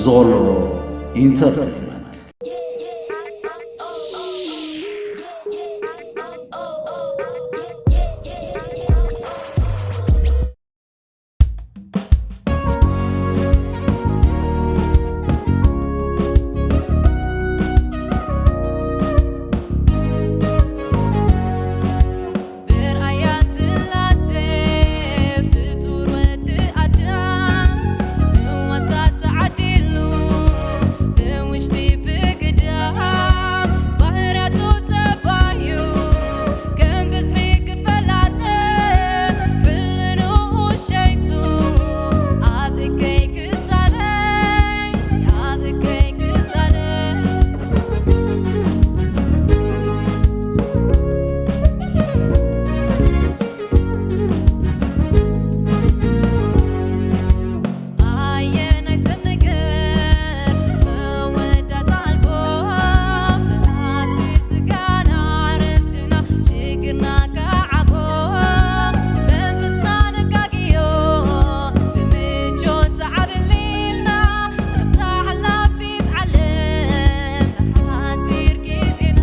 ዞሎ ኢንተርቴይንመንት። ብርኣያ ስላሴ ፍጡር ወዲ ኣዳም ምዋሳት ተዓዲሉ ብውሽጢ ብግዳም ባህርያቱ ተባዩ ከም ብዝሒ ክፈላለ ሕልንኡ ሸይጡ ኣብ እከይ ክሳለይ ኣብ እከይ ክሳለይ ኣየናይ ሰብ ነገር መወዳእታ ኣልቦ ፈራሲ ስጋና ረሲዕና ሽግርና ከዓቦ መንፈስና ነጋግዮ ብምቾት ተዓብሊልና ካብ ሳሕላፊት ዓለም ንሓጺር ግዜና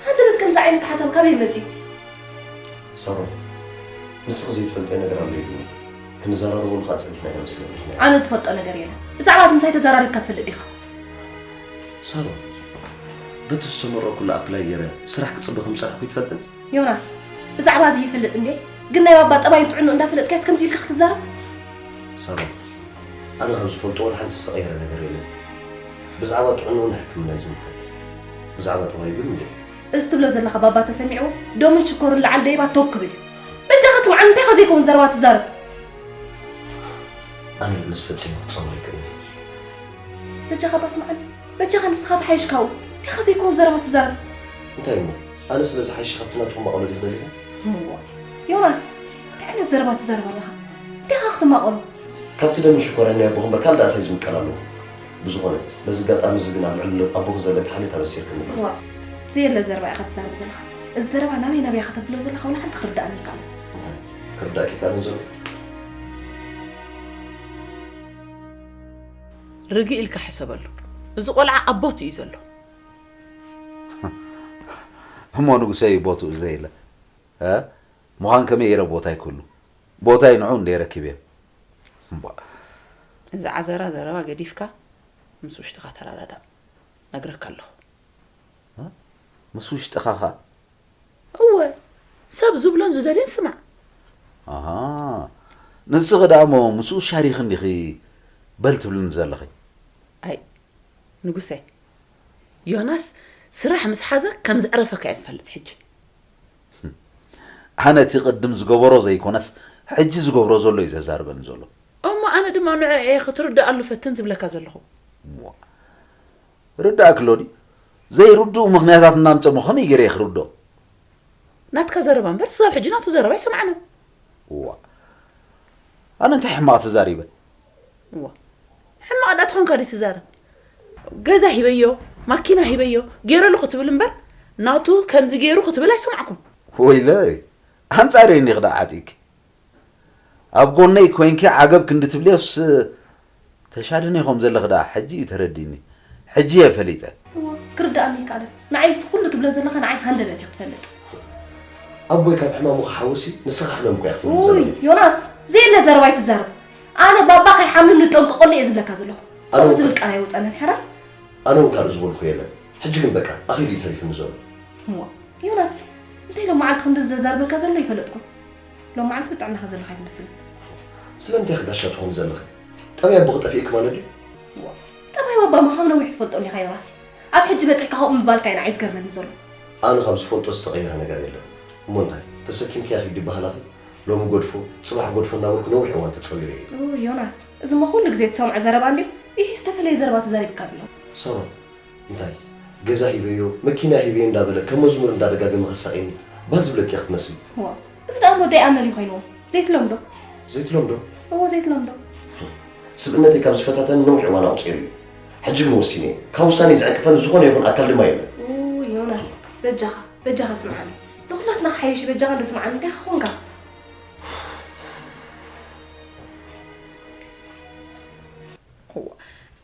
ሃንደበት ከምዚ ዓይነት ሓሳብ ካበይ መፂኡ? ሳሮን፣ ንስኺ ዘይትፈልጥዮ ነገር ኣሎ ኢሉኒ። ክንዘራረበሉ ከዓ ፀኒሕና ኢና መስለኒ። ኣነ ዝፈልጦ ነገር የለን። ብዛዕባ እዚ ምሳይ ተዘራሪብካ ትፈልጥ ዲኻ? ሳሮን፣ በቲ ዝተመረቕኩሉ ኣፕላይ ገይረ ስራሕ ክፅበ ከም ዝፀናሕኩ ኣይትፈልጥን? ዮናስ፣ ብዛዕባ እዚ ይፈልጥ እንዴ? ግን ናይ ባባ ጠባይን ጥዕንኡ እንዳፈለጥካስ ከምዚ ኢልካ ክትዛረብ? ሳሮን፣ ኣነ ከም ዝፈልጦ ዋላ ሓንቲ ዝተቐየረ ነገር የለን። ብዛዕባ ጥዕንኡ ንሕክምና እዩ ዝምልከት። ብዛዕባ ጠባዩ ግን እንዴ? እዚ ትብሎ ዘለኻ ባባ ተሰሚዕዎ ደሙን ሽኮርን ለዓል ደይባ ተው ክብል እዩ። በጃኻ ስምዓኒ፣ እንታይ ኢኻ ዘይከውን ዘረባ ትዛረብ? ኣነ ግን እዚ ፈጺመ ክጸወር ኣይክእልን እየ። በጃኻ እባ ስምዓኒ፣ በጃኻ ንስኻ ተሓይሽ ካብኡ፣ እንታይ ኢኻ ዘይከውን ዘረባ ትዛረብ? እንታይ እሞ? ኣነ ስለ ዝሓይሽ ካብቲ ናትኹም ማቐሎ ድዩ ክደሊ ኢኺ? እዋ፣ ዮናስ፣ እንታይ ዓይነት ዘረባ ትዛረብ ኣለኻ? እንታይ ኢኻ ክትማቐሎ? ካብቲ ደምን ሽኮርን ናይ ኣቦኺ እምበር ካልእ እንታይ ዝምቀል ኣለዎ? ብዝኾነ፣ በዚ ኣጋጣሚ እዚ ግን ኣብ ልዕሊ ኣቦኺ ዘለኪ ሓልዮት ኣበሲርክኒ ኢኺ። ዋእ፣ ዘየለ ዘረባ ኢኻ ትዛረብ ዘለኻ። እዚ ዘረባ ናበይ ናበይ ኢኻ ተብሎ ዘለኻ ዋላ ሓንቲ ክርድኣኒ ኣይከኣለን። እንታይ ክርዳእኪ ኣይከኣለን ዘሎ? ርግእ ኢልካ ሕሰበሉ። እዚ ቆልዓ ኣብ ቦትኡ እዩ ዘሎ። እሞ ንጉሰይ ቦትኡ ዘየለ እ? ምዃን ከመይ ገይረ ቦታይ ክህሉ? ቦታይ ንዑ እንደ ረኪበ። እምቧእ። እዚ ዓዘራ ዘረባ ገዲፍካ ምስ ውሽጥኻ ተረዳዳእ። ነግረካ ኣለኹ። ምስ ውሽጥኻ ኸኣ? እወ፣ ሰብ ዝብሎን ዝደልዮን ስማዕ። ኣሃ፣ ንስኺ ደኣ እሞ ምስኡ ሻሪኺ እንዲኺ በል ትብልኒ ዘለኺ? ኣይ፣ ንጉሰይ፣ ዮናስ ስራሕ ምስ ሓዘ ከም ዘዕረፈካ እየ ዝፈልጥ ሕጂ። ኣነ እቲ ቅድም ዝገበሮ ዘይኮነስ ሕጂ ዝገብሮ ዘሎ እዩ ዘዛርበኒ ዘሎ። እሞ ኣነ ድማ ንዑ እየ ክትርድኣሉ ፈትን ዝብለካ ዘለኹ። እሞ ርዳእክሎ ድዩ? ዘይርድኡ ምኽንያታት እናምፀ እሞ ከመይ ገይረ እየ ክርድኦ? ናትካ ዘረባ እምበር ክሳብ ሕጂ ናቱ ዘረባ ኣይሰማዕናን። እዋ ኣነ እንታይ ሕማቕ ተዛሪበ? እዋ ሕማቕ ደኣ ተኾንካ ድዩ ትዛረብ? ገዛ ሂበዮ፣ ማኪና ሂበዮ፣ ገይረሉ ክትብል እምበር ናቱ ከምዚ ገይሩ ክትብል ኣይሰማዕኩን። ወይለይ ኣንፃረይ እኒኺ ደኣ ዓጢቕኪ። ኣብ ጎነይ ኮይንኪ ዓገብ ክንዲ ትብልዮስ ተሻድኒ ከም ዘለኺ ደኣ ሕጂ እዩ ተረዲኒ። ሕጂ እየ ፈሊጠ። እወ ክርድኣኒ ኣይከኣለን። ንዓይስ እቲ ኩሉ ትብሎ ዘለኻ ንዓይ ሃንደበት እዩ ክትፈልጥ። ኣቦይ ካብ ሕማሙ ክሓውሲ ንስኻ ሕመምኩ እያ ክትብሊ ዘለኺ። ዮናስ ዘየለ ዘረባ ኣይትዛረብ። ኣነ ባባ ከይሓምም ንጠንቀቐሉ እየ ዝብለካ ዘለኹ። ከምኡ ዝብል ቃል ኣይወፀንን ሕራይ። ኣነ እውን ካልእ ዝበልኩ የለን። ሕጂ ግን በቃ ኣኺሉ እዩ ተሪፉኒ ዘሎ። እሞ ዮናስ እንታይ ሎም መዓልቲ ክንድዚ ዘዛርበካ ዘሎ ኣይፈለጥኩን። ሎም መዓልቲ ብጥዕናኻ ዘለኻ ኣይትመስልን። ስለምንታይ ኢኺ ጋሻ ትኾኒ ዘለኺ? ጠባይ ኣቦኺ ጠፊእኪ ማለት ድዩ? እዋ፣ ጠባይ ባባ ምዃኑ ነዊሕ ትፈልጦ እኒኻ ዮናስ። ኣብ ሕጂ በጺሕካ ከምኡ ምባልካ እዩ ንዓይ ዝገርመኒ ዘሎ። ኣነ ካብ ዝፈልጦ ዝተቐየረ ነገር የለን። እሞ እንታይ ተሰኪምክያ ኪዲ ይበሃል ኣኺ? ሎሚ ጎድፎ ጽባሕ ጎድፎ እናበልኩ ነዊሕ እዋን ተጸዊረ እየ። ኡይ ዮናስ፣ እዚ እሞ ኩሉ ግዜ ትሰምዖ ዘረባ እንድዩ። ኢሂ ዝተፈለየ ዘረባ ተዛሪብካ ድዩ? ሳሮን፣ እንታይ ገዛ ሂበዮ፣ መኪና ሂበዮ እንዳበለ ከም መዝሙር እንዳደጋገመ ከሳቕየኒ ባህ ዝብለኪ ኢኺ ትመስሊ። ዋእ፣ እዚ ደኣ እሞ ደይ ኣመል እዩ ኮይንዎ። ዘይትለምዶ። ዘይትለምዶ? እወ ዘይትለምዶ። ስብእነተይ ካብ ዝፈታተን ነዊሕ እዋን ኣቑጺሩ እዩ። ሕጂ ግን ወሲነ እየ። ካብ ውሳነይ ዝዕንቅፈኒ ዝኾነ ይኹን ኣካል ድማ የለን። ኡ፣ ዮናስ፣ በጃኻ፣ በጃኻ ስምዓኒ። ንኹላትና ክሓይሽ በጃኻ እንዶ ስምዓኒ፣ እንታይ ኾንካ?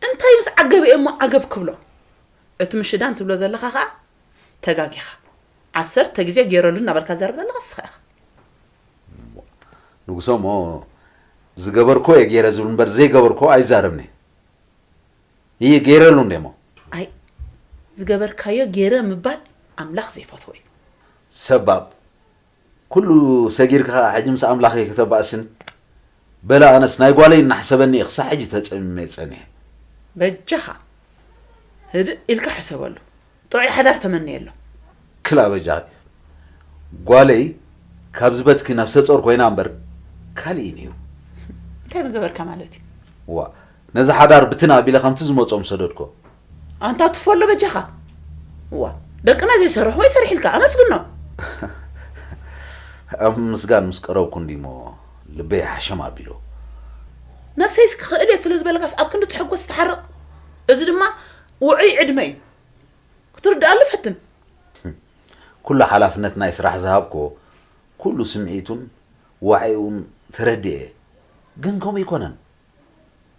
እንታይ ምስ ዓገብ እየ እሞ ዓገብ ክብሎ? እቲ ምሽዳን ትብሎ ዘለኻ ኸዓ ተጋጊኻ። ዓሰርተ ግዜ ገይረሉ እናበልካ ትዛረብ ዘለኻ ንስኻ ኢኻ። ንጉሶ እሞ ዝገበርኮ እየ ገይረ ዝብል እምበር ዘይገበርኮ ኣይዛረብን እየ። ይህ ገይረሉ እንዴ እሞ ኣይ ዝገበርካዮ ገይረ ምባል ኣምላኽ ዘይፈትዎ እዩ። ሰባብ ኩሉ ሰጊርካ ሕጂ ምስ ኣምላኸይ ከተባእስን በለ ኣነስ ናይ ጓለይ እናሕሰበኒ እየ ክሳዕ ሕጂ ተጸሚመ ጸኒሐ። በጃኻ ህድእ ኢልካ ሕሰበሉ። ጥዑይ ሓዳር ተመነየሎም። ክላ በጃኺ ጓለይ ካብ ዝበትኪ ነፍሰ ጾር ኮይና እምበር ካልእ እዩ ነይሩ። እንታይ ምገበርካ ማለት እዩ? ዋ ነዚ ሓዳር ብትን ኣቢለ ከምቲ ዝመጾም ሰደድኮ። ኣንታ ትፈሎ በጃኻ። ዋ ደቅና ዘይሰርሑ ወይ ሰሪሕልካ ኣመስግኖ። ኣብ ምስጋን ምስ ቀረብኩ እንዲሞ ልበይ ሓሸም ኣቢሎ። ነብሰይስ ክኽእል እየ ስለ ዝበለካስ ኣብ ክንዲ ትሕጎስ ትሓርቕ። እዚ ድማ ውዑይ ዕድመ እዩ። ክትርድኣሉ ፈትን። ኩሉ ሓላፍነት ናይ ስራሕ ዝሃብኮ ኩሉ ስምዒቱን ዋዒኡን ተረዲኤ። ግን ከምኡ ይኮነን።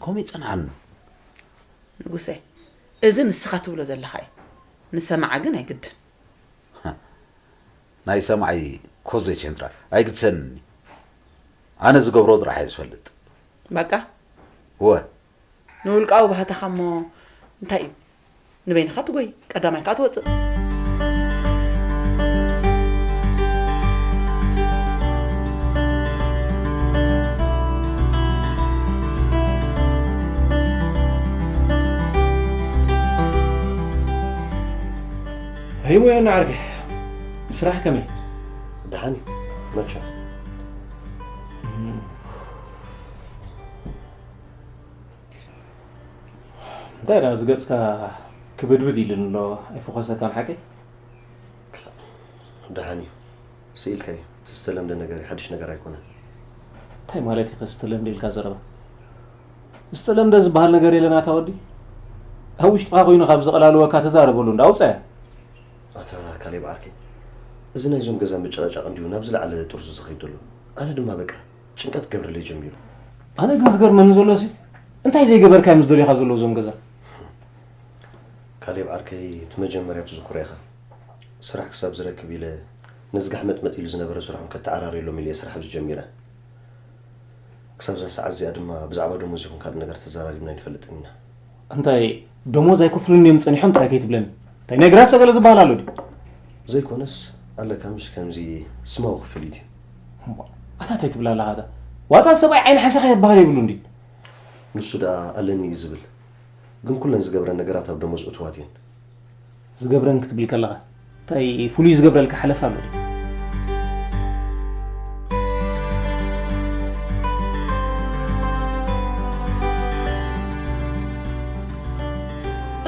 ከምኡ ይጸንሓኒ። ንጉሰ፣ እዚ ንስኻ ትብሎ ዘለኻ እዩ። ንሰማዓ ግን ኣይግድን። ናይ ሰማዓይ ኮዘ ቸንትራ ኣይግድሰንኒ። ኣነ ዝገብሮ ጥራሕ እየ ዝፈልጥ። በቃ እወ ንውልቃዊ ባህታኻ እሞ እንታይ እዩ? ንበይንኻ ትጎይ፣ ቀዳማይ ከዓ ትወፅእ። هيمو يا نعرف. ስራሕ ከመይ? ደሓን እዩ መቸም። እንታይ ደኣ ዝገጽካ ክብድብድ ኢሉ ኣሎ ኣይፈኾሰካን ሓቀይ? ደሓን እዩ ስኢልካ እዩ። እቲ ዝተለምደ ነገር እዩ ሓድሽ ነገር ኣይኮነን። እንታይ ማለት እዩ ዝተለምደ ኢልካ ዘረባ? ዝተለምደ ዝበሃል ነገር የለን ኣታ ወዲ። ኣብ ውሽጥኻ ኮይኑ ካብ ዘቐላልወካ ተዛረበሉ እንዳ ኣውፀያ። ኣታ ካሌብ ዓርከይ፣ እዚ ናይዞም ገዛ ምጭቕጫቕ እንዲሁ ናብ ዝለዓለ ጥርዙ ዝኸይድ ዘሎ። ኣነ ድማ በቃ ጭንቀት ክገብረለይ ጀሚሩ። ኣነ ግን ዝገርመኒ ዘሎ ሲ እንታይ ዘይገበርካ እዮም ዝደልዩኻ ዘለዉ እዞም ገዛ? ካሌብ ዓርከይ፣ እቲ መጀመርያ ትዝክሮ ኢኻ። ስራሕ ክሳብ ዝረክብ ኢለ ነዚ ጋሕመጥመጥ ኢሉ ዝነበረ ስርሖም ከተዓራርየሎም ኢለ እየ ስራሕ ኣብዚ ጀሚረ። ክሳብ እዛ ሰዓት እዚኣ ድማ ብዛዕባ ደሞዝ ይኹን ካልእ ነገር ተዘራሪብና ኣይንፈልጥን ኢና። እንታይ ደሞዝ ኣይከፍሉን እዮም ጸኒሖም ጥራይ ከይትብለኒ። እንታይ ናይ ግራት ሰገለ ዝበሃል ኣሎ ድዩ? ዘይኮነስ ኣለካ ምሽ ከምዚ ስማዊ ክፍሊት እዩ። እምቧ፣ ኣታ እንታይ ትብል ኣለኻ ኣታ? ዋጣ ሰብኣይ ዓይኒ ሓሰኻ ይበሃል የብሉን ድዩ? ንሱ ደኣ ኣለኒ እዩ ዝብል። ግን ኩለን ዝገብረን ነገራት ኣብ ደሞዝ እትዋት እየን። ዝገብረን ክትብል ከለኻ እንታይ ፍሉይ ዝገብረልካ ሓለፋ ኣሎ ድዩ?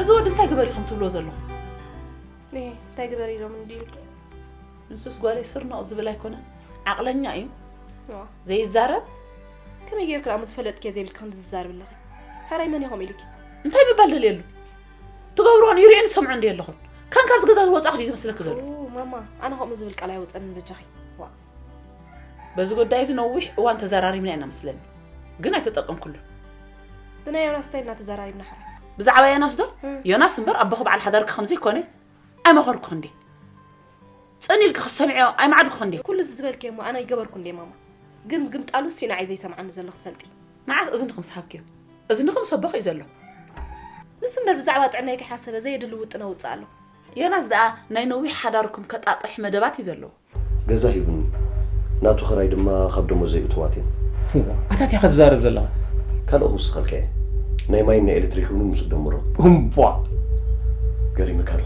እዚ ወዲ እንታይ ግበር ኢኹም ትብሎ ዘለኹም? እ እንታይ ግበር ኢሎም እንዲልኪ? ንሱስ ጓለይ ስርኖቕ ዝብል ኣይኮነን፣ ዓቕለኛ እዩ። ዋ፣ ዘይዛረብ ከመይ ጌርክ ደኣ ምስ ፈለጥክዮ ዘይብልካ ክንዲ ዝዛረብ ኣለኺ? ሕራይ መን ኢኹም ኢልኪ? እንታይ ምባል ደልየሉ? ትገብርዎን ይርእዮን ዝሰምዖ እንዲ ኣለኹን። ካን ካብዚ ገዛ ዝወጻኹ ድዩ ዝመስለኪ ዘሎ? ኡ፣ ማማ፣ ኣነ ከምኡ ዝብል ቃል ኣይወጸንን በጃኺ። ዋ፣ በዚ ጉዳይ እዚ ነዊሕ እዋን ተዘራሪብና ኢና መስለኒ፣ ግን ኣይተጠቀምኩሉን። ብናይ ዮናስ እንታይ ኢልና ተዘራሪብና ሕራይ? ብዛዕባ ዮናስ ዶ? እም። ዮናስ እምበር ኣቦኺ በዓል ሓዳርኪ ከምዘይኮነ ኣይመኸርኩኽን ድየ? ጽን ኢልኪ ክትሰምዕዮ ኣይመዓድኩኽን ድየ? ኩሉ እዚ ዝበልክዮ እሞ ኣነ ኣይገበርኩን ድየ ማማ? ግን ግምጣሉስ እዩ ንዓይ ዘይሰምዓኒ ዘሎ ክትፈልጢ። መዓስ እዝንኺ ምስ ሃብክዮ? እዝንኺ ምስ ኣቦኺ እዩ ዘሎ። ንሱ እምበር ብዛዕባ ጥዕናይ ከይሓሰበ ዘየድሊ ውጥን ኣውጽእ ኣሎ። ዮናስ ደኣ ናይ ነዊሕ ሓዳርኩም ከጣጥሕ መደባት እዩ ዘለዎ። ገዛ ሂቡኒ። ናቱ ኽራይ ድማ ካብ ደሞዘይ እትዋት እየን። ኣታ እንታይ ኢኻ ትዛረብ ዘለኻ? ካልእ ክውስኸልካ እየ። ናይ ማይን ናይ ኤሌክትሪክ እውን ምስኡ ደምሮ። እምቧ! ገሪምካ ዶ?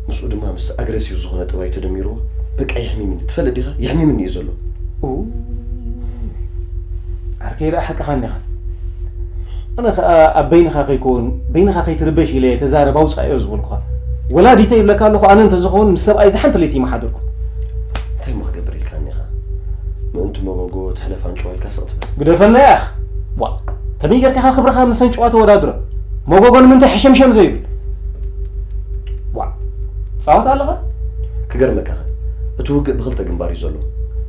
ምስኡ ድማ ምስ ኣግረሲቭ ዝኾነ ጠባይ ተደሚርዎ በቃ የሕሚምኒ። ትፈልጥ ዲኻ? የሕሚምኒ እዩ ዘሎ። ኡ፣ ዓርከይ ደኣ ሓቅኻ እኒኻ። ኣነ ኸኣ ኣብ በይንኻ ከይከውን በይንኻ ከይትርበሽ ኢለ እየ ተዛረብ ኣውጻእዮ ዝበልኩኻ። ወላዲተይ ይብለካ ኣለኹ ኣነ እንተዝኸውን ምስ ሰብኣይ ዝሓንቲ ለይቲ ይመሓደርኩ። እንታይ እሞ ክገብር ኢልካኒ ኢኻ? ምእንቲ መጎጎ ትሕለፍ ኣንጭዋ ኢልካ ስቕ ትብል። ግደፈና ያኽ። ዋ፣ ከመይ ጌርካ ኢኻ ክብርኻ ምስ ኣንጭዋ ተወዳድሮ? መጎጎ ንምንታይ ሕሸምሸም ዘይብል? ዋዕ፣ ጻወት ኣለኻ? ክገርመካ ኸ፣ እቲ ውግእ ብኽልተ ግንባር እዩ ዘሎ።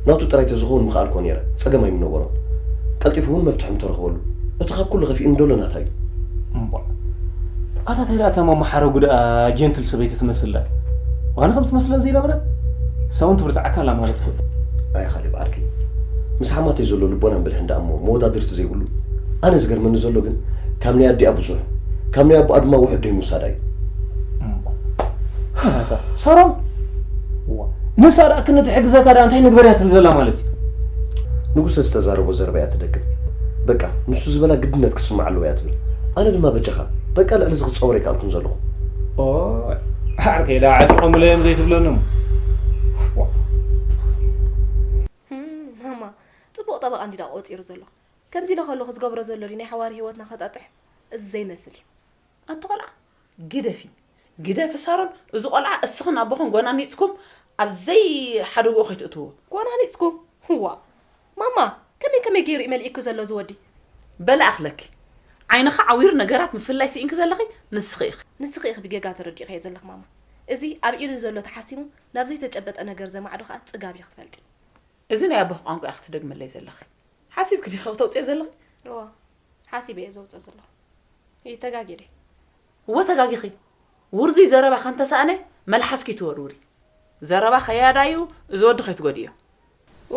ናቱ ጥራይ ተዝኸውን ምኽኣልኮ ነይረ፣ ጸገም ኣይምነበሮን። ቀልጢፉ እውን መፍትሒ ምተረኽበሉ። እቲ ካብ ኩሉ ከፊኡኒ ደሎ ናታ እዩ። እምቧ። ኣታ እንታይ ደኣ እታ ማማ ሓረጉ ደኣ ጀንትል ሰበይቲ ትመስል ደኣ? ምዃኑ ከም ትመስለን ዘይነበረት? እሳ እውን ትብርትዓካ ኣላ ማለት እኮ እዩ። ኣይ ካሌብ ዓርከይ፣ ምስ ሓማተይ ዘሎ ልቦናን ብልሕን ደኣ እሞ መወዳድርቲ ዘይብሉ። ኣነ ዝገርመኒ ዘሎ ግን ካብ ናይ ኣዲኣ ብዙሕ፣ ካብ ናይ ኣቦኣ ድማ ውሑድ ደይምውሳዳ እዩ። እምቧ። ኣታ ሳሮን፣ እዋ፣ ንሳ ደኣ ክንትሕግዘካ ደኣ እንታይ ንግበር እያ ትብል ዘላ ማለት እዩ? ንጉሰ ዝተዛረቦ ዘረባ እያ ትደግም። በቃ፣ ንሱ ዝበላ ግድነት ክስማዕ ኣለዎ እያ ትብል። ኣነ ድማ በጃኻ፣ በቃ ልዕሊ እዚ ክጻወር ኣይከኣልኩን ዘለኹ። ኦይ፣ ዓርከይ ደኣ ዓጢቖምለይ እዮም ዘይትብለኒ እሞ። ዋ። ህም፣ ማማ፣ ጽቡቕ ጠበቓ እንዲ ደኣ ቆጺሩ ዘሎ። ከምዚ ኢለ ከለኹ ዝገብሮ ዘሎ ድዩ ናይ ሓዋሪ ህይወትና ከጣጥሕ? እዚ ዘይመስል እዩ። ኣቲ ቆልዓ፣ ግደፊ፣ ግደፊ ሳሮን፣ እዚ ቆልዓ እስኽን ኣቦኽን ጎናኒጽኩም ኣብ ዘይሓደግኡ ከይትእትዎ። ጎናኒጽኩም? ዋ፣ ማማ፣ ከመይ ከመይ ገይሩ እዩ መሊእኪ ዘሎ እዚ ወዲ? በለ ኣኽለኪ፣ ዓይንኻ ዓዊሩ ነገራት ምፍላይ ስኢንኪ ዘለኺ ንስኺ ኢኺ። ንስኺ ኢኺ ብጌጋ ተረዲእካዮ ዘለኺ ማማ። እዚ ኣብ ኢዱ ዘሎ ተሓሲሙ ናብ ዘይተጨበጠ ነገር ዘማዕዶ ከኣ ጽጋብ ኢኺ ትፈልጢ። እዚ ናይ ኣቦኺ ቋንቋ ኢኺ ትደግምለይ ዘለኺ። ሓሲብኪ ዲኺ ክተውጽዮ ዘለኺ? እዋ፣ ሓሲበ እየ ዘውጽኦ ዘለኹ። ይተጋግየ ድየ? እወ ተጋጊኺ። ውርዙይ ዘረባ ከም ተሳእነ መልሓስኪ ትወርውሪ። ዘረባ ከያዳ እዩ፣ እዚ ወዲ ከይትጎድእዮ።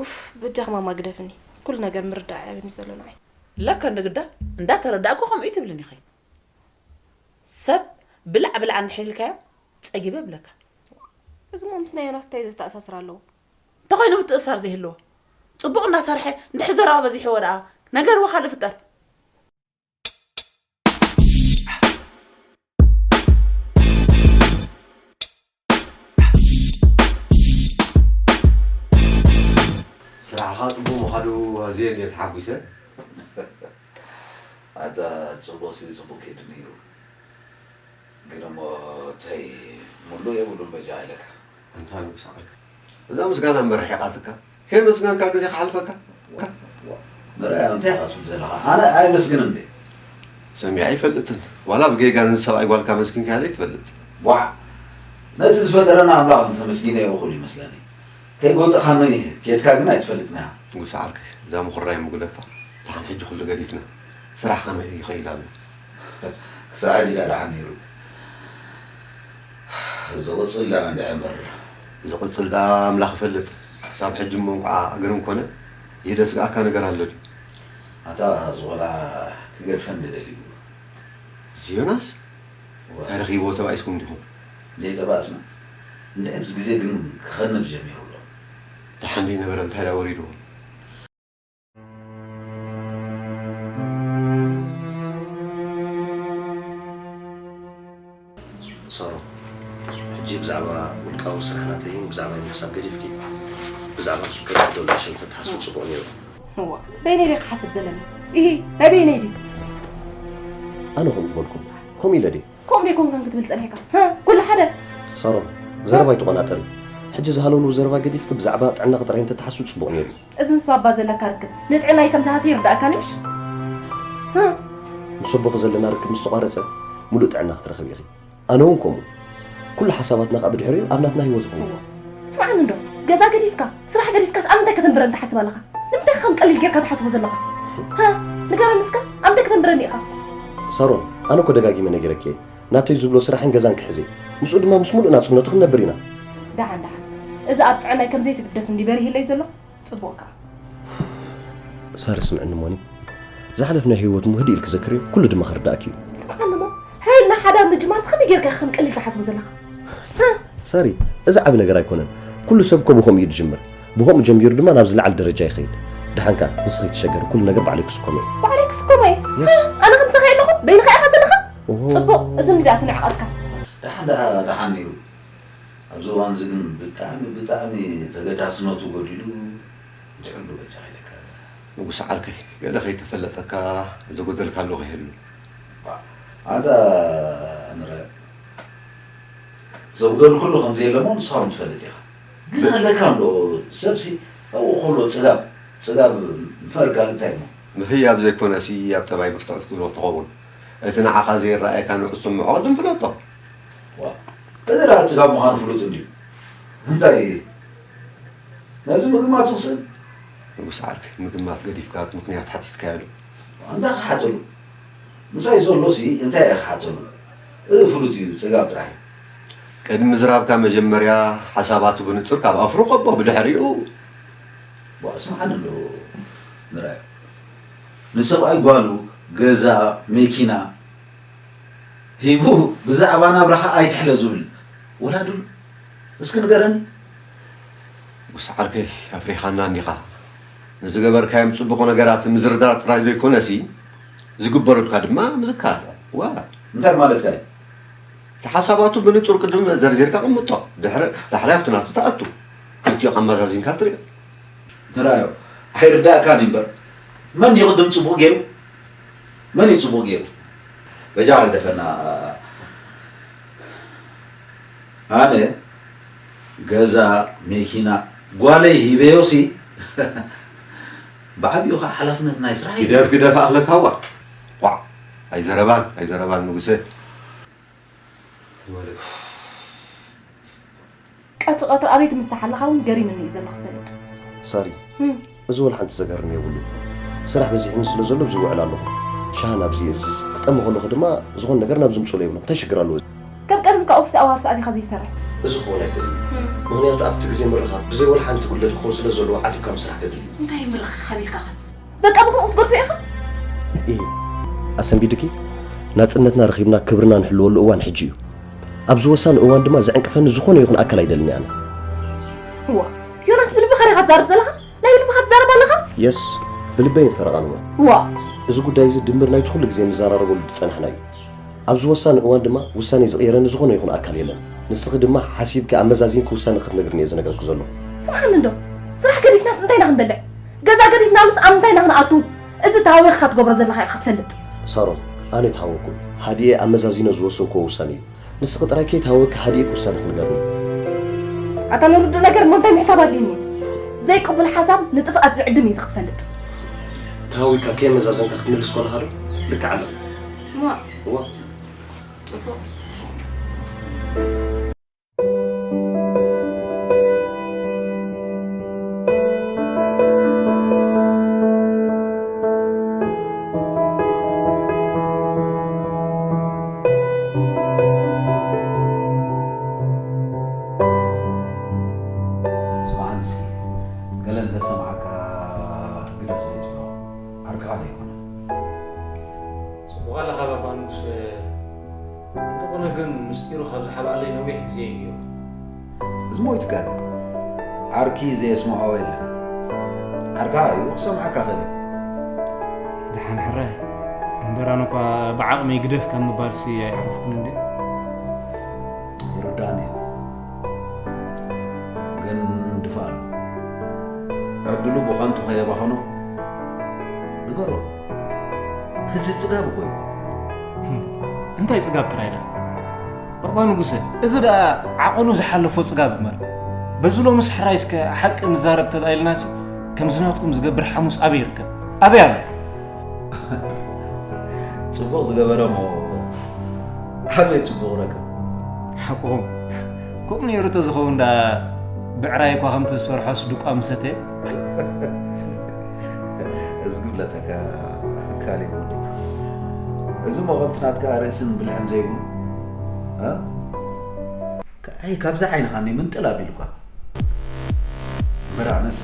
ኡፍ፣ በጃኺ ማማ ግደፍኒ። ኩሉ ነገር ምርዳእ እያ ኣብኒ ዘሎ ንዓይ። ለካ እንደ ግዳ እንዳተረዳእኩ ከምኡ እዩ ትብልኒ ኢኺ። ሰብ ብላዕ ብላዕ እንድሕር ኢልካዮ ጸጊበ ይብለካ። እዚ እሞ ምስ ናይ ዮናስ እንታይ ዘተኣሳስር ኣለዎ? እንተኾይኑ ምትእሳር ዘይህልዎ። ጽቡቕ እናሰርሐ እንድሕር ዘረባ በዚሕዎ ደኣ ነገር ወኻል ፍጠር። ስራሕኻ ጽቡቕ ምዃኑ ኣዝየ እንድየ ተሓጒሰ። ኣታ ጽቡቕሲ ጽቡቕ ከይዱ ነይሩ። ግን እሞ እንታይ ምሉእ የብሉን በጃ ኢለካ። ኣንታ ንጉስ ዓርከይ፣ እዛ ምስጋና እምበር ርሒቓትካ። ከየመስገንካ ግዜ ክሓልፈካ። ንርኣዮ እንታይ ኢኻ ትብል ዘለኻ? ኣነ ኣይመስግንን ድየ? ሰሚዐ ኣይፈልጥን። ዋላ ብጌጋ ነዚ ሰብኣይ ጓልካ ኣመስጊንካያ ዘይትፈልጥ። ቧዕ! ነቲ ዝፈጠረና ኣምላኽ እንተመስጊነዮ እኹል ይመስለኒ። ከይጎጠኻኒ ኬድካ ግን ኣይትፈልጥን ኢኻ። ንጉስ ዓርከይ፣ እዛ ምኹራይ ምጉደፋ። ደሓን ሕጂ ኩሉ ገዲፍና። ስራሕ ከመይ ይኸይድ ኣሎ? ክሳዕ ሕጂ ደኣ ደሓን ነይሩ። ዝቕጽል ደኣ እንድዒ እምበር። ዝቕጽል ደኣ ኣምላኽ ይፈልጥ። ክሳብ ሕጂ እሞ እንቋዕ ግርም ኮነ። ይደስግኣካ ነገር ኣሎ ድዩ? ኣታ እዚ ቖልዓ ክገድፈኒ ደልዩ። እዚ ዮናስ? እዋ። እንታይ ረኺብዎ ተባኢስኩም ዲኹም? ዘይተባእስና። እንድዒ ኣብዚ ግዜ ግን ክኸንብ ጀሚሩ ኣሎ። ደሓን ደይነበረ እንታይ ደኣ ወሪድዎ? ሳሮን፣ ሕጂ ብዛዕባ ውልቃዊ ስራሕ ናተይን ብዛዕባይ ምሕሳብ ገዲፍኪ፣ ብዛዕባ ንሱ ከረድኦ ሸልተ ተሓስቢ ጽቡቕ ነይሩ። እዋ፣ በይነይ ድየ ክሓስብ ዘለኒ? ኢሂ፣ ናይ በይነይ ድዩ? ኣነ ከምኡ በልኩም፣ ከምኡ ኢለ ድየ? ከምኡ ደይኮንካን ክትብል ጸኒሕካ? ሃ፣ ኩሉ ሓደ። ሳሮን፣ ዘረባ ኣይትቆናጠሪ። ሕጂ ዝሃለውለው ዘረባ ገዲፍኪ ብዛዕባ ጥዕናኺ ጥራይ እንተትሓስቢ ጽቡቕ ነይሩ። እዚ ምስ ባባ ዘለካ ርክብ ንጥዕናይ ከም ዝሃሲ ይርዳእካኒ ምሽ? ሃ? ምስ ኣቦኺ ዘለና ርክብ ምስ ተቋረጸ፣ ምሉእ ጥዕና ክትረኽቢ ኢኺ። ኣነ እውን ከምኡ። ኩሉ ሓሳባትና ከኣ ብድሕሪኡ ኣብ ናትና ህይወት ይኸውን። እዎ። ስምዓኒ እንዶ፣ ገዛ ገዲፍካ፣ ስራሕ ገዲፍካስ ኣብ ምንታይ ከተንብረኒ ትሓስብ ኣለኻ? ንምንታይ ከም ቀሊል ጌርካ ትሓስቦ ዘለኻ? ሃ? ንገረኒ እስከ፣ ኣብ ምንታይ ከተንብረኒ ኢኻ? ሳሮን፣ ኣነ እኮ ደጋጊመ ነጊረኪ እየ። ናተይ ዝብሎ ስራሕን ገዛን ክሕዝ እየ። ምስኡ ድማ ምስ ሙሉእ ናጽነቱ ክንነብር ኢና። ደሓን፣ ደሓን። እዚ ኣብ ጥዕናይ ከም ዘይትግደስ እንድዩ በሪህለይ ዘሎ። ጽቡቕ ከኣ። ሳሪ፣ ስምዕኒ እሞኒ። ዝሓለፍናዮ ህይወት እሞ ህድእ ኢልኪ ዘክርዮ፣ ኩሉ ድማ ክርዳእኪ እዩ። ስምዓኒ እሞ፣ ሃይልና ሓዳር ምጅማርስ ከመይ ጌርካ ኢኻ ከም ቀሊል ትሓስቦ ዘለኻ? ሃ? ሳሪ፣ እዚ ዓቢ ነገር ኣይኮነን። ኩሉ ሰብ እኮ ብኸምኡ እዩ ዝጅምር። ብኸምኡ ጀሚሩ ድማ ናብ ዝለዓለ ደረጃ ይኸይድ። ደሓን ከኣ፣ ንስኺ ኣይትሸገሪ፣ ኩሉ ነገር ባዕለይ ክስከሞ እየ። ባዕለይ ክስከሞ እየ? የስ። ሃ? ኣነ ከምሳኻ የለኹ? በይንኻ ኢኻ ዘለኻ? ኦሆ። ጽቡቕ፣ እዚ እንድዩ ኣቲ ንዕቐትካ። ደሓን፣ ደሓን፣ ደሓን ነይሩ። ኣብዚ እዋን እዚ ግን ብጣዕሚ፣ ብጣዕሚ ተገዳስነቱ ጎዲሉ፣ ንትዕሉ በጃ ኢለካ። ንጉስ ዓርከይ፣ ገለ ከይተፈለጠካ ዘጎደልካ ኣሎ ከይህሉ። ኣንታ ንረ፣ ዘጉደልኩሉ ከም ዘየለ እሞ ንስኻ እውን ትፈልጥ ኢኻ። ግን ኣለካ ኣሎ፣ ሰብሲ ኣብኡ ከሎ ጽጋብ፣ ጽጋብ እምበር ካልእ እንታይ እሞ? ምህያብ ዘይኮነሲ ኣብ ጠባይ ብርትዕቲ ትብሎ ትኸውን። እቲ ንዓኻ ዘይረኣየካ ንዑ ስምዖ ቅድም ፍለጦ። ዋ፣ እዚ ደኣ ጽጋብ ምዃኑ ፍሉጥ እንድዩ። እንታይ ነዚ ምግማቱ ክስእል? ንጉስ ዓርከይ፣ ምግማት ገዲፍካ ምኽንያት ሓቲትካዮ ዶ? እንታይ ክሓተሉ? ምሳይ ዘሎሲ እንታይ እየ ክሓተሉ? እዚ ፍሉጥ እዩ፣ ጽጋብ ጥራሕ እዩ። ቅድሚ ምዝራብካ መጀመርያ ሓሳባቱ ብንጹር ካብ ኣፍሩ ቀቦ፣ ብድሕሪኡ። ዋ፣ ስምዓኒ ኣሎ ንርኣዮ። ንሰብኣይ ጓሉ ገዛ፣ መኪና፣ ሂቡ ብዛዕባ ናብራኻ ኣይትሕለ ዝብል ወላዱ እስኪ ንገረኒ። ውስ ዓርከይ ኣፍሪኻና እንዲኻ። ንዝገበርካዮም ጽቡቕ ነገራት ምዝርዛር ጥራይ ዘይኮነሲ ዝግበሩልካ ድማ ምዝካር። ዋ እንታይ ማለትካ እዩ? እቲ ሓሳባቱ ብንጹር ቅድም ዘርዚርካ ቅምጦ። ድሕሪ ዳሕራይ ኣብቲ ናቱ ትኣቱ። ክልቲኦም ኣመዛዚንካ ትሪኦ። ንራዮ ኣይርዳእካን እዩ እምበር መን ይቕድም ጽቡቕ ገይሩ? መን እዩ ጽቡቕ ገይሩ? በጃ ግደፈና። ኣነ ገዛ መኪና ጓለይ ሂበዮሲ ብዓቢኡ ከዓ ሓላፍነት ናይ ስራሕ እዩ። ግደፍ ግደፍ ኣኽለካ ዋ ቋዕ ኣይዘረባን ኣይዘረባን ንጉሰ ቀትሪ ቀትሪ ኣበይ ትምሳሕ ኣለኻ እውን ገሪምኒ እዩ ዘሎ ክትፈልጥ። ሳሪ፣ እዚ ወላ ሓንቲ ዘገርም የብሉን። ስራሕ በዚሕኒ ስለ ዘሎ ኣብዚ ይውዕል ኣለኹ። ሻሂ ናብዚ የእዝዝ፣ ክጠሚ ከለኹ ድማ ዝኾነ ነገር ናብዚ ምፅኡሉ የብሉን። እንታይ ሽግር ኣለዎ? ከም ቀደምካ ኦፊስ ኣዋርስ ኣዚኻ ዘይትሰርሕ። እዚ ክኾን ኣይክእልን እዩ። ምኽንያቱ ኣብቲ ግዜ ምርኻብ ብዘይ ወላ ሓንቲ ጉድለት ክኾን ስለ ዘለዎ ዓቲብካ ምስራሕ ገድሊ እዩ። እንታይ ምርኽኻብ ኢልካ ኸ? በቃ ብኸምኡ ክትገድፎ ኢኻ? ኢሂ ኣሰንቢድኪ ናጽነትና ረኺብና ክብርና ንሕልወሉ እዋን ሕጂ እዩ። ኣብዚ ወሳኒ እዋን ድማ ዝዕንቅፈኒ ዝኾነ ይኹን ኣካል ኣይደልን ኣነ። እዋ ዮናስ ብልብኻ ዲኻ ትዛረብ ዘለኻ? ናይ ብልብኻ ትዛረብ ኣለኻ? የስ ብልበይ እየ ፈረቓንዋ። እዋ እዚ ጉዳይ እዚ ድምር ናይቲ ኩሉ ግዜ ንዘራረበሉ ዝጸናሕና እዩ። ኣብዚ ወሳኒ እዋን ድማ ውሳኔ ዝቕየረኒ ዝኾነ ይኹን ኣካል የለን። ንስኺ ድማ ሓሲብኪ ኣመዛዚንኪ ውሳኔ ክትነግርኒ እየ ዝነግረኪ ዘለኹ። ስምዓኒ እንዶ ስራሕ ገዲፍናስ እንታይ ኢና ክንበልዕ? ገዛ ገዲፍናሉስ ኣብ ምንታይ ኢና ክንኣቱ? እዚ ተሃዊኽካ ትገብሮ ዘለኻ ኢኻ ክትፈልጥ። ሳሮን ኣነ ኣይተሃወኩን። ሃዲኤ ኣመዛዚነ ዝወሰንክዎ ውሳኔ እዩ። ንስኺ ጥራይ ከይተሃወኪ ሃዲእኪ ውሳኔኺ ንገርኒ። ኣታ ንርዱእ ነገር እሞ እንታይ ምሕሳብ ኣድልዩኒ እዩ? ዘይቅቡል ሓሳብ ንጥፍኣት ዝዕድም እዩ እዚ ክትፈልጥ። ተሃዊካ ከየመዛዘንካ ክትምልስ ከለኻ ዶ ልክዕ ኣለኺ? እዋ ጽቡቕ። ስምዓኒ እስኪ ገለ እንተሰምዓካ ግደፍ ዘይትብሎ ዓርክኻ ዶ ኣይኮነን? ጽቡቕ ኣለኻ ባባ ንጉሰ። እንተኾነ ግን ምስጢሩ ካብ ዝሓብኣለይ ነዊሕ ግዜ እዩ። እዚ ሞ ይትጋገ ዓርኪ ዘየስምዖ የለን። ዓርካ እዩ ክሰምዓካ ኸእል እዩ። ደሓን ሕራይ እምበር ኣነ እኳ ብዓቕመይ ግደፍ ካብ ምባልሲ ኣይዕረፍኩን እንድየ። ይርዳእኒ እዩ ግን ድፋኣሉ ዕድሉ ብኸንቱ ከየባኸኖ ንገሮ። እዚ ጽጋብ እኮ እዩ። እንታይ ጽጋብ ጥራይ ዳ? ባባ ንጉሰ፣ እዚ ደኣ ዓቐኑ ዝሓለፎ ጽጋብ እምበር። በዚ ሎምስ ሕራይ እስከ ሓቂ ንዛረብ ተድኣ ኢልናሲ፣ ከምዚ ናትኩም ዝገብር ሓሙስ ኣበይ ይርከብ? ኣበይ ኣሎ? ጽቡቕ ዝገበረ እሞ ኣበይ ጽቡቕ ረክብ? ሓቅኹም። ከምኡ ነይሩ ተዝኸውን ደኣ ብዕራይ እኳ ከምቲ ዝሰርሖስ ድቋ ምሰተየ። እዝጊ ፍለጠካ ካሌብ ወደይ። እዚ እሞ ከምቲ ናትካ ርእስን ብልሕን ዘይብሉ እ? ኣይ ካብዛ ዓይንኻ እኒ ምንጥል ኣቢሉካ። እምበር ኣነስ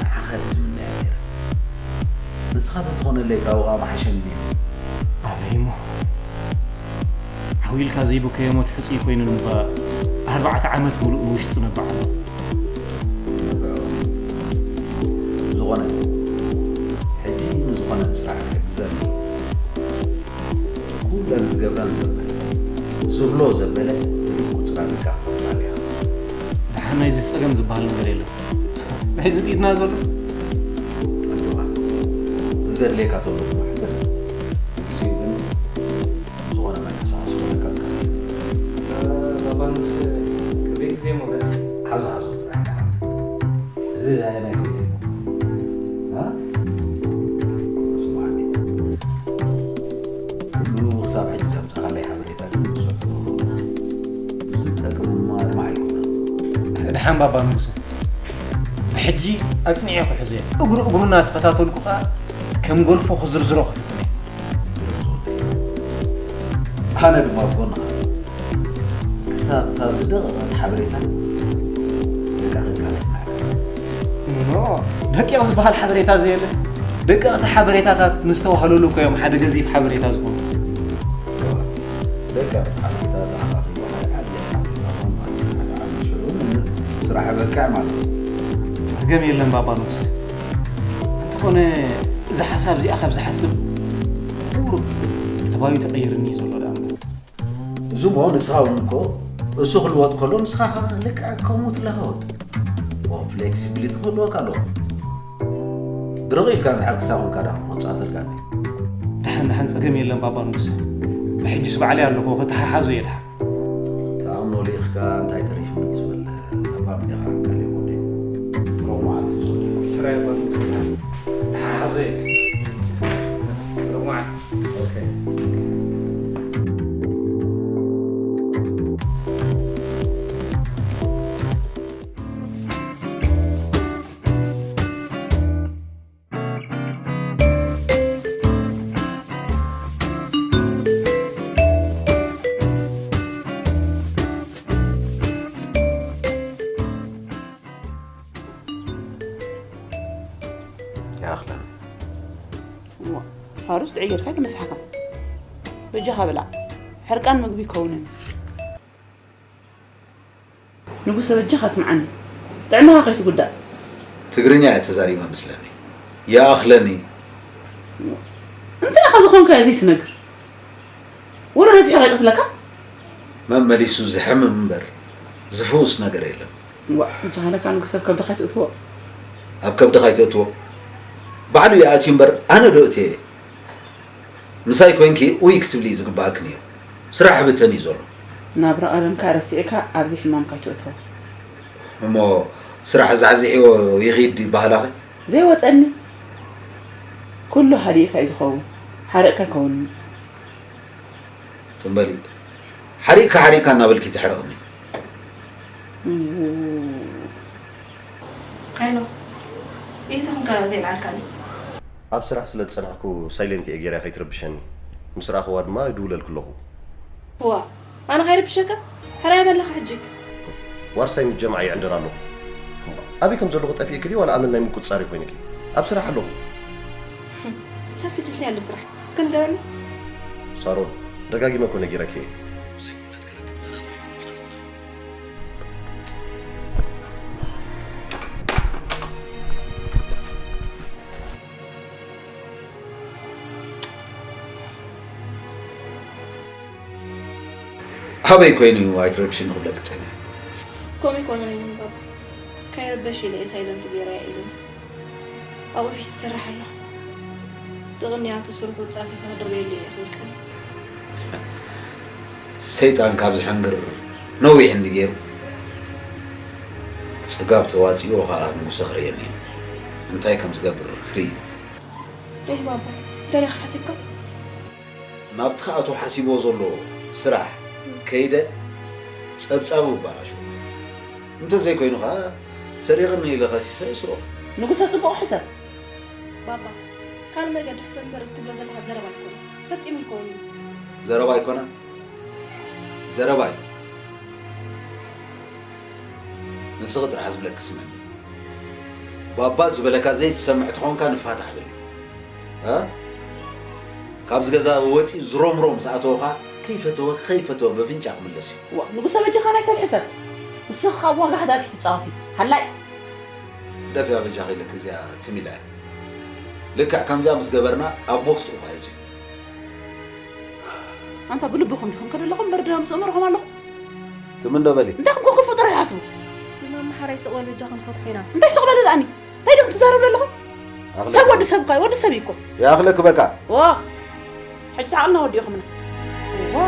ንዓኻ እየ ዝምነያ ነይረ። ንስኻ ተትኾነለይ ካብኡ ከዓ ምሓሸኒ ነይሩ። ኣበይ እሞ? ዓው ኢልካ ዘይበከዮ ሞት ሕጹይ ኮይኑ ንምባእ ኣርባዕተ ዓመት ምሉእ ንውሽጡ ነባዕ ኣሎ። ዝኾነ ሕጂ ንዝኾነ ምስራሕ ክሕግዘኒ ኩለን ዝገብረን ዘበለ ዝብሎ ዘበለ ብልኩ ጽራግካ ክተምጻልያ። ደሓን ናይዚ ጸገም ዝበሃል ነገር የለን። ናይዚ ድኢድና ዘሎ ኣጆኻ ዝዘድልየካ ተሎ ሕተት ግዜኡ ግን ዝኾነ መንቀሳቐሲ ክረከብካ። ባባ ንጉስ ቅርቢ ግዜ እሞ በዚ ሓዞ ሓዞ ጥራሕ ደሓን። እዚ ኣየናይ ክብል እዩ? ሓምባባ ንጉሰ፣ ብሕጂ ኣጽኒዐ ክሕዞ እየ። እግሩ እግሩ እናተኸታተልኩ ኸኣ ከም ጎልፎ ክዝርዝሮ ክፍትን እየ። ኣነ ድማ ኣብ ጎንኻ። ክሳብ እታ ዝደቐቐት ሓበሬታ ደቂቕ ኢልካ ከይትምሕር። ኖ፣ ደቂቕ ዝበሃል ሓበሬታ ዘየለ። ደቀቕቲ ሓበሬታታት ንዝተዋህለሉ እኮ እዮም ሓደ ገዚፍ ሓበሬታ ዝኾኑ። ደቀቕቲ ሓበሬታ ተኣኻኺቡ ሓደ ዓቢ ሓበሬታ ኾን ማለት ሓደ ዓቢ ሽዑ ንስራሕ በቅዕ ማለት እዩ። ጸገም የለን ባባ ንጉሰ። እንተኾነ እዛ ሓሳብ እዚኣ ካብ ዝሓስብ ቁሩብ ጠባዩ ተቐይርኒ እዩ ዘሎ ደኣ እምበር። እዚ እሞ ንስኻ እውን እኮ እሱ ክልወጥ ከሎ ንስኻ ኸዓ ልክዕ ከምኡ ትለሃወጥ። እሞ ፍሌክሲቢሊቲ ክህልወካ ኣለዎ። ድርቕ ኢልካ እንድሕር ክሳቑልካ ደኣ ክመጽኣትልካ እንድዩ። ደሓን ደሓን ጸገም የለን ባባ ንጉሰ። ብሕጅስ ባዕለይ ኣለኹ፣ ክተሓሓዞ እየ ደሓን። ተኣምኖ ልኢኽካ እንታይ ተሪፉ ምስ በለ ለባም ዲኻ ካሌብ ወደይ? ሮብ መዓልቲ ዝውዕል። ሕራይ ባባ ንጉሰ። ተሓሓዞ እየ። ሮብ መዓልቲ። ኦኬ። ይኣኽለኒ። እዋ፣ ሓሩስ ትዕይርካ ይመስሓካ። በጃኻ ብላዕ። ሕርቃን ምግቢ ይከውንን። ንጉሰ በጃኻ ስምዓኒ። ጥዕናኻ ከይትጉዳእ። ትግርኛ እየ ተዛሪበ መስለኒ። ይኣኽለኒ። እንታይ ኢኻ ዝኾንካዮ ዘይትነግር? ወረ ነፊሑ ከይቀትለካ? መመሊሱ ዝሕምም እምበር ዝፍውስ ነገር የለን። ዋ፣ እንተኾነ ካብ ንጉሰ ኣብ ከብድኻ ኣይትእትዎ። ኣብ ከብድኻ ኣይትእትዎ። ባዕሉ ይኣትዩ እምበር ኣነ ዶ እትየ? ምሳይ ኮይንኪ ኡይ ክትብሊ ዝግባኣኪ ነይሩ። ስራሕ ብተን እዩ ዘሎ። ናብራ ቀደምካ ረሲዕካ ኣብዚ ሕማምካ ኣይትእትዎ። እሞ ስራሕ ዛዕዚዕዎ ይኺድ ይበሃላኺ? ዘይወፀኒ። ኩሉ ሃዲእካ እዩ ዝኸውን። ሓረቕካ ከውኒ። ትም በሊ። ሓሪቕካ ሓሪቕካ እናበልኪ ትሕርቕኒ። ሃይሎ፣ እንታይ ኮንካ ዘይለዓልካኒ? ኣብ ስራሕ ስለ ዝጸናሕኩ ሳይለንት እየ ገይረ ከይትረብሸኒ። ምስ ረኣኽዋ ድማ ይድውለልኪ ኣለኹ። እዋ፣ ኣነ ከይረብሸካ? ሕራይ በለኻ ሕጂ። ዋርሳይ ምስ ጀምዓ ይዕንድር ኣለኹ። ኣበይ ከም ዘለኹ ጠፊእኪ ድዩ ዋላ ኣመል ናይ ምቁጽጻር ኮይንኪ? ኣብ ስራሕ ኣለኹ። ክሳብ ሕጂ እንታይ ኣሎ ስራሕ? እስከ ንገረኒ። ሳሮን፣ ደጋጊመ እኮ ነጊረኪ እየ። ብዘይ ኩነት ክረክብ ተናኺሩ ይጸፋ። ኣበይ ኮይኑ እዩ ኣይትረብሽኒ ክብለኪ ጸኒሐ። ከምኡ ኣይኮነን ኢሉኒ ባባ። ከይርበሽ ኢለ እየ ሳይለንት ገይረያ ኢሉኒ። ኣብ ኦፊስ ይሰርሕ ኣሎ። ብቕንያቱ ስርሑ ጻፊፈ ክድርብየሉ እየ ክብል ቀንዩ። ሰይጣን ካብ ዝሕንግር ነዊሕ እንዲ ገይሩ ጽጋብ ተዋጺኦ ኸኣ ንጉሰ ክርእየኒ እዩ። እንታይ ከም ዝገብር ክርኢ እዩ። እህ ባባ እንታይ ዲኻ ሓሲብካ? ናብቲ ክኣቱ ሓሲብዎ ዘሎ ስራሕ ከይደ ጸብጻቡ ኣባላሽዎ። እንተዘይኮይኑ ኸኣ ሰሪቕኒ ኢለ ከሲሰ የስሮ። ንጉሰ ጽቡቕ ሕሰብ። ባባ ካልእ መገዲ ሕሰብ እምበር እዚ ትብሎ ዘለኻ ዘረባ ኣይኮነን። ፈጺሙ ኣይከውንን እዩ። ዘረባ ኣይኮነን? ዘረባ እዩ። ንስኺ ጥራሕ ዝብለኪ ስምዕኒ። ባባ ዝበለካ ዘይትሰምዕ ተኾንካ ንፋታሕ በሊ። እ? ካብዚ ገዛ ወፂ ዝሮምሮም ዝኣተወኻ ከይፈተወ ከይፈተወ በፍንጫ ክምለስ እዩ። ዋ ንጉሰ በጃኻ ናይ ሰብ ሕሰብ። ንስኻ ካብ ዋጋ ህዳርኪ ትፃወቲ። ሃላይ። ደፊያ በጃኺ ኢለኪ እዚኣ ትም ኢላ እያ። ልክዕ ከምዚኣ ምስ ገበርና ኣቦ ስጡቕ እዩ። ኣንታ ብልብኹም ዲኹም ከደለኹም በርድና ምስ እምርኹም ኣለኹ። ትም እንዶ በሊ። እንታይ ኩምኮ ክፉእ ጥራሕ ይሓስቡ። ንማማ ሓራይ ስቕ በል በጃኽን ንፈትሖ ኢና። እንታይ ስቕ በሊ ደኣኒ? እንታይ ዲኹም ትዛረቡ ዘለኹም? ሰብ ወዲ ሰብ እኳ ወዲ ሰብ እዩ እኮ። ይኣኽለኪ በቃ። ዋ ሕጂ ሰዓልና ወዲእኹምና። ዋ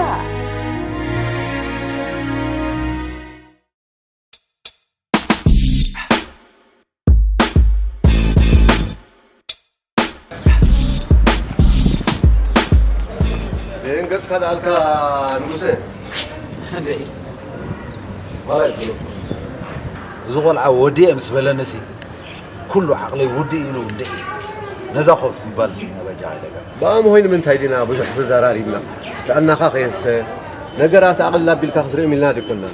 ደንገጽካ ደኣልካ ንጉሰ። ዋላ ይፍለጥ። እዚ ቆልዓ ወዲኤ ምስ በለንሲ፣ ኩሉ ዓቕለይ ውድእ ኢሉ እንድዒ። ነዛ ኮፍ ምባል ስኢነ በጃ ኢለካ። ብኣም ሆይ ንምንታይ ዲና ብዙሕ ተዘራሪብና? ጥዕናኻ ከየንሰ፣ ነገራት ኣቕልል ኣቢልካ ክትርእዮም ኢልና ዲኮና።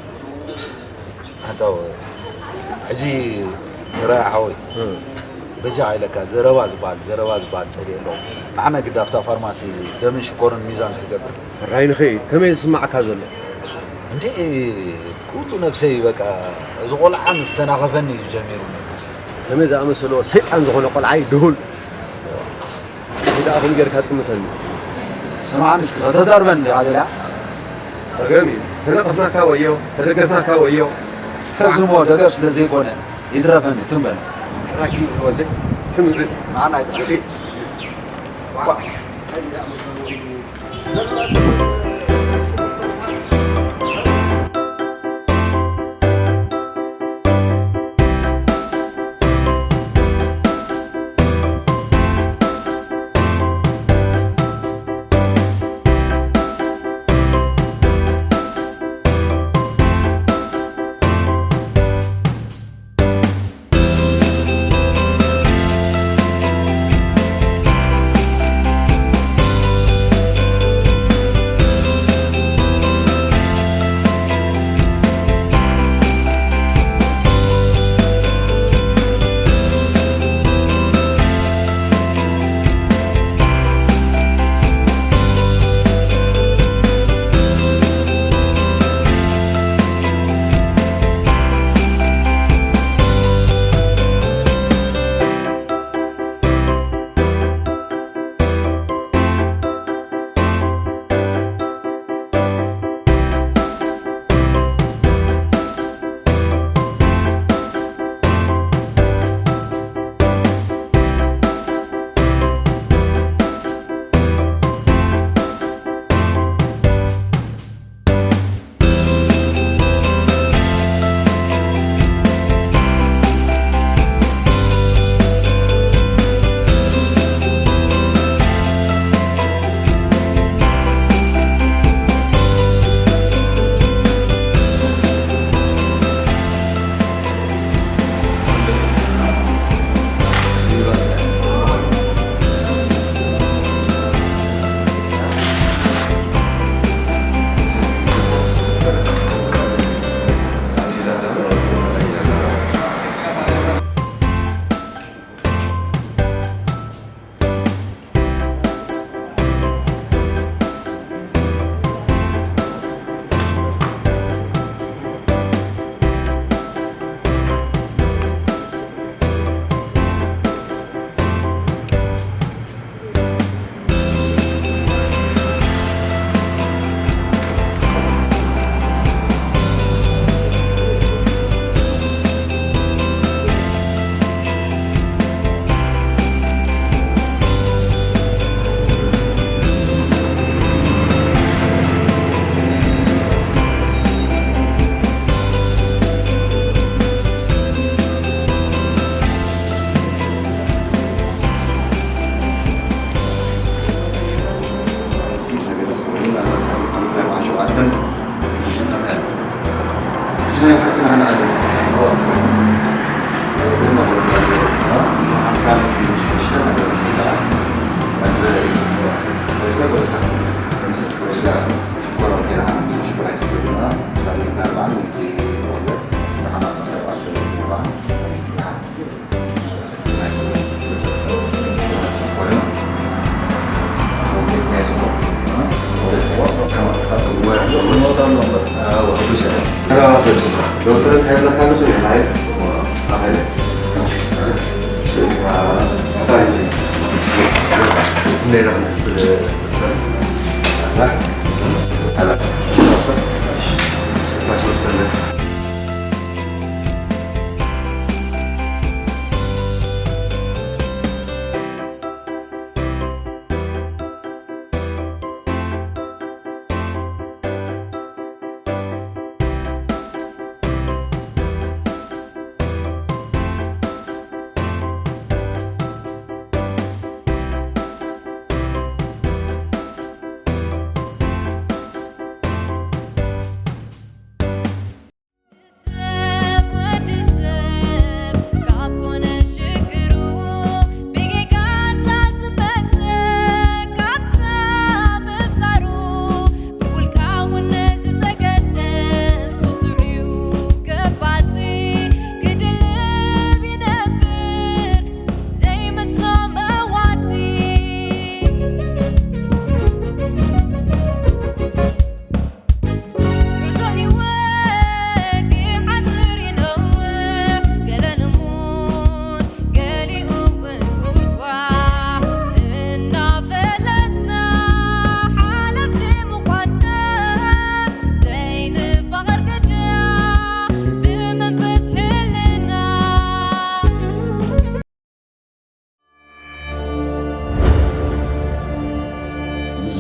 ኣንታ ሕጂ ራያ ሓወይ፣ እም። በጃ ኢለካ ዘረባ ዝበሃል፣ ዘረባ ዝበሃል ጸልየ ኣለዎ። ንዓና ግዳ ኣብታ ፋርማሲ ደምን ሽኮርን ሚዛን ክትገብር። ሕራይ ንኽእል፣ ከመይ ዝስማዓካ ዘሎ? እንዴ፣ ኩሉ ነብሰይ በቃ፣ እዚ ቆልዓ ምስ ተናኸፈኒ እዩ ጀሚሩ። ከመይ ዝኣመሰለ ሰይጣን ዝኾነ ቆልዓይ ድሁል። እዚ ደኣ ከምኡ ጌርካ ትጥምተኒ። ስምዓኒ እስኪ፣ ከተዛርበኒ ዲኻ ደልያ? ጸገም እዩ። ተነቐፍናካ ወዮ፣ ተደገፍናካ ወዮ። ሕዚ እሞ ደገፍ ስለ ዘይኮነ፣ ይትረፈኒ፣ ትም በል። ሕራይ ትም በል ወልደይ፣ ትም በል። ንዓና ኣይጥራሕ።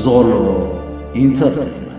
ዞሎ ኢንተርቴይንመንት።